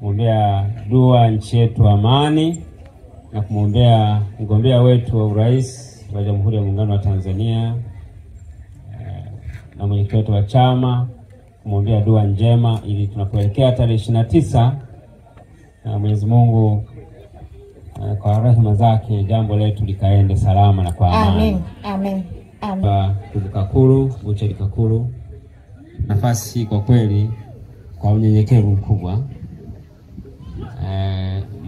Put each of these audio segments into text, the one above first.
kumwombea dua nchi yetu amani, na kumwombea mgombea wetu wa urais wa Jamhuri ya Muungano wa Tanzania na mwenyekiti wetu wa chama, kumwombea dua njema ili tunapoelekea tarehe 29 na Mwenyezi Mungu kwa rehema zake jambo letu likaende salama na kwa amani. Amen. Amen. Amen. Ndugu Kakuru, Bucheri Kakuru, nafasi kwa kweli kwa unyenyekevu mkubwa,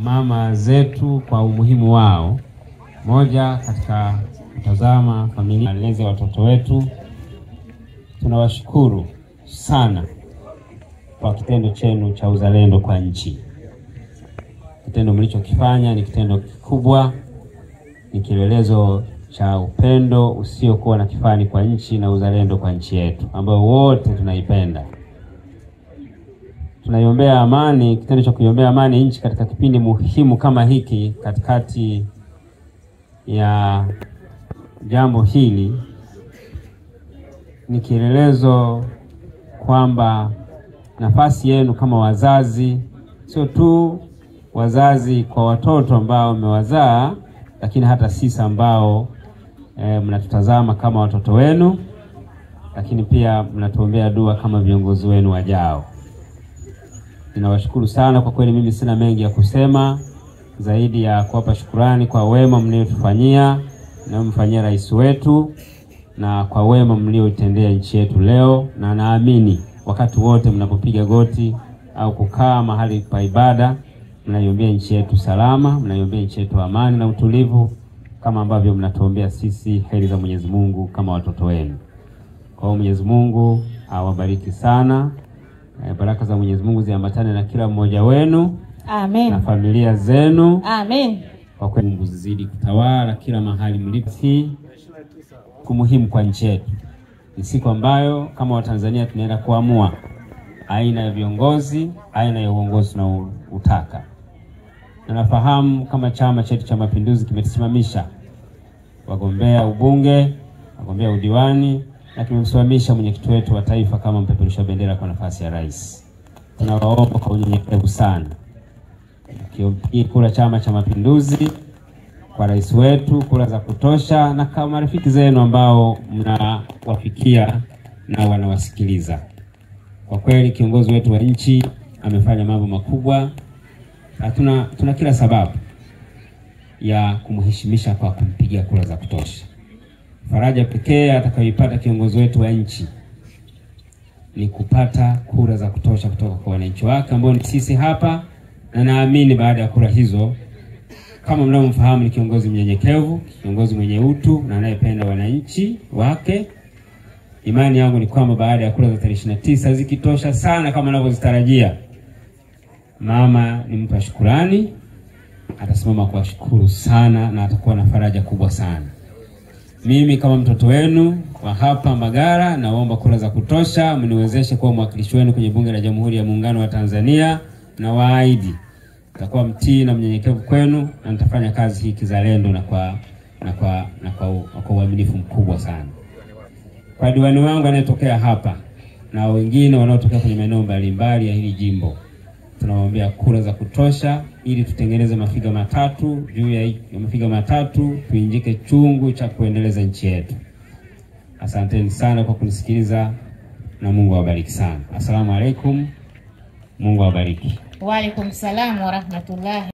mama zetu kwa umuhimu wao, moja katika kutazama familia, malezi watoto wetu, tunawashukuru sana kwa kitendo chenu cha uzalendo kwa nchi. Kitendo mlichokifanya ni kitendo kikubwa, ni kielelezo cha upendo usiokuwa na kifani kwa nchi na uzalendo kwa nchi yetu ambayo wote tunaipenda. Tunaiombea amani, kitendo cha kuiombea amani nchi katika kipindi muhimu kama hiki, katikati ya jambo hili, ni kielelezo kwamba nafasi yenu kama wazazi, sio tu wazazi kwa watoto ambao mmewazaa, lakini hata sisi ambao mnatutazama kama watoto wenu, lakini pia mnatuombea dua kama viongozi wenu wajao. Ninawashukuru sana kwa kweli. Mimi sina mengi ya kusema zaidi ya kuwapa shukurani kwa wema mliotufanyia na mfanyia rais wetu, na kwa wema mliotendea nchi yetu leo. Na naamini wakati wote mnapopiga goti au kukaa mahali pa ibada, mnaiombea nchi yetu salama, mnaiombea nchi yetu amani na utulivu, kama ambavyo mnatuombea sisi heri za Mwenyezi Mungu kama watoto wenu. Kwa hiyo Mwenyezi Mungu awabariki sana. Baraka za Mwenyezi Mungu ziambatane na kila mmoja wenu. Amen. Na familia zenu. Amen. Kwa kweli Mungu zizidi kutawala kila mahali mlipo. Siku muhimu kwa nchi yetu. Ni siku ambayo kama Watanzania tunaenda kuamua aina ya viongozi, aina ya uongozi tunaoutaka. Na nafahamu kama chama chetu cha Mapinduzi kimetusimamisha wagombea ubunge, wagombea udiwani, na kimemsimamisha mwenyekiti wetu wa taifa kama mpeperusha bendera kwa nafasi ya rais. Tunawaomba kwa unyenyekevu sana, mkipigia kura Chama cha Mapinduzi kwa rais wetu, kura za kutosha, na kama marafiki zenu ambao mnawafikia na wanawasikiliza. Kwa kweli kiongozi wetu wa nchi amefanya mambo makubwa. Tuna kila sababu ya kumheshimisha kwa kumpigia kura za kutosha. Faraja pekee atakayoipata kiongozi wetu wa nchi ni kupata kura za kutosha kutoka kwa wananchi wake ambao ni sisi hapa, na naamini baada ya kura hizo, kama mnaomfahamu, ni kiongozi mnyenyekevu, kiongozi mwenye utu na anayependa wananchi wake. Imani yangu ni kwamba baada ya kura za tarehe 29 zikitosha sana kama ninavyozitarajia, mama ni mtu wa shukurani, atasimama kuwashukuru sana na atakuwa na faraja kubwa sana. Mimi kama mtoto wenu wa hapa Mbagala, naomba kura za kutosha, mniwezeshe kuwa mwakilishi wenu kwenye Bunge la Jamhuri ya Muungano wa Tanzania, na waahidi nitakuwa mtii na mnyenyekevu kwenu, na nitafanya kazi hii kizalendo na kwa uaminifu mkubwa sana. Kwa diwani wangu anayetokea hapa na wengine wanaotokea kwenye maeneo mbalimbali ya hili jimbo, tunawaombea kura za kutosha ili tutengeneze mafiga matatu, juu ya mafiga matatu tuinjike chungu cha kuendeleza nchi yetu. Asanteni sana kwa kunisikiliza na Mungu awabariki sana. Asalamu alaikum. Mungu awabariki. Wa alaikum salam wa rahmatullahi.